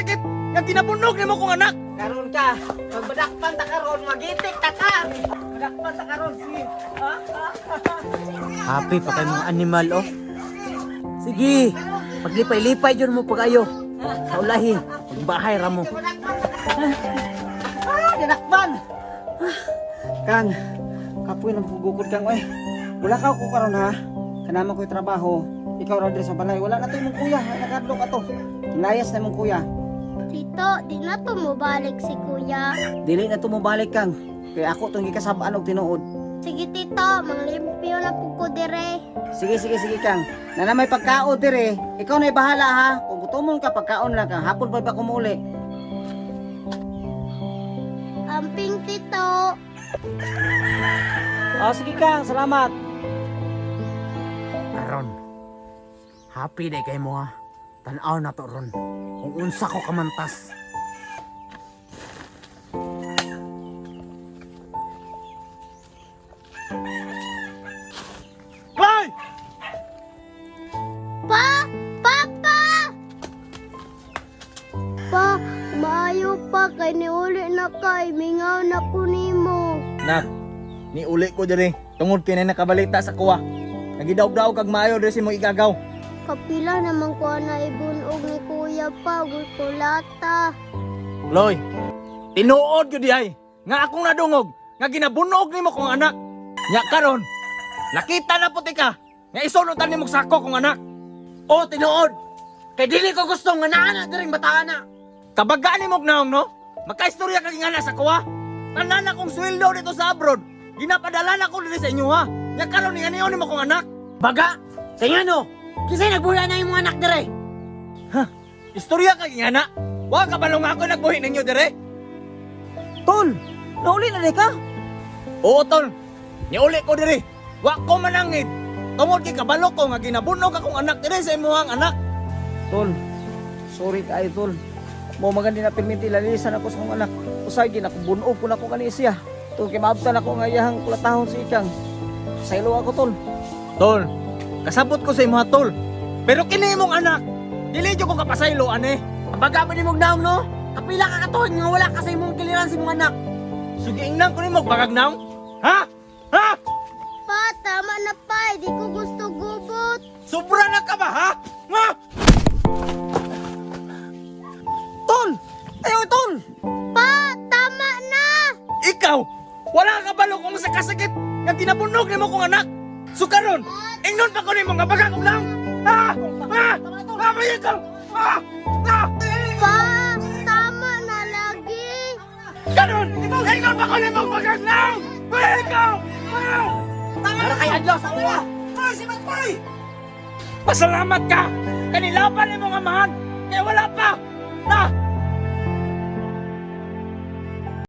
kasakit nga ginabunog nimo kong anak. Karon ka, magbadakpan ta karon, magitik ta ka. Badakpan ta karon si. Ha? Happy pa kay mga animal, oh. Sige, paglipay-lipay yun mo pag-ayo. Sa ulahi, pagbahay ra mo. Ah, dinakpan. Ah, Kang, kapoy ng pugukod kang oy. Wala ka ko karon ha. Kanama ko'y trabaho. Ikaw ra diri sa balay. Wala na to imong kuya. Nakadlok ato. Kinayas na imong kuya. Tito, di na to mobalik si kuya. Dili na to mobalik kang. Kay ako tong gikasab-an og tinuod. Sige tito, manglimpyo na pud ko dire. Sige, sige, sige kang. Nana may pagkaon dire. Ikaw na bahala ha. Kung gutomon ka pagkaon lang kang. Hapon pa ba kumuli? Amping tito. Ah, sige kang, salamat. Karon, happy day kay mo ha. Tanaw na to ron. Kung unsa ko kamantas. Klay! Pa! Papa! Pa, maayo pa kay niuli na kay mingaw na ko nimo. Nak, niuli ko diri tungod kay na nakabalita sa kuwa. Nagidaog-daog kag maayo diri sa imong igagaw. Kapila naman ko na ibunog ni kuya pa, ug kulata. Loy, tinuod gyud diay nga akong nadungog nga ginabunog nimo kong anak. Nya karon, nakita na puti ka nga isunutan nimo sako kong anak. Oh, tinuod! Kay dili ko gusto nga naa na diring bataan na. Kabagaan nimo og naong no? Makaistorya ka nga sa kuwa. Tanan akong sweldo dito sa abroad. Ginapadala na ko diri sa inyo ha. Nya karon ni aniyon nimo kong anak. Baga! Kay ngano? Kisay nagbuhi na imong anak dire? Istorya ka nga. Wa ka balong ako nagbuhi ninyo dire. Tol, nauli na di ka? Oo tol. Niuli ko diri. Wa ko manangit. Tungod kay kabalo ko nga ginabunog akong anak diri sa imuhang anak. Tol, sorry kaayo tol. Mo magandi na pirminti lalisan ako sa akong anak. Usay ginakubunog ko na ko kani siya. Tol kay maabtan ako nga iyahang kulatahon si ikang. Saylo ako tol. Tol, kasabot ko sa imuha tol. Pero kini imong anak, dili jud ko kapasaylo ane. Baga pa nimog naong no? Kapila ka katuod nga wala ka sa imong kiliran sa imong anak. Sugiingnan ko nimo bagag naong. Ha? Ha? Pa, tama na pa, hindi ko gusto gubot. Sobra na ka ba ha? Nga? Tol! Ayaw tol! Pa, tama na! Ikaw, wala ka balo kung sa kasakit nga ginabunog nimo kong anak. So karon, ingnon pa ko nimo nga bagag og naong. Ha? Ha? Ha? Ikaw! Ha? Ha? Pa, tama na lagi. Karon, ingnon pa ko nimo bagag naong. Ikaw! Ha? Para kay adlaw sa uwa. Pasalamat ka! Kanilaban nimo nga amahan! Kaya wala pa! Na!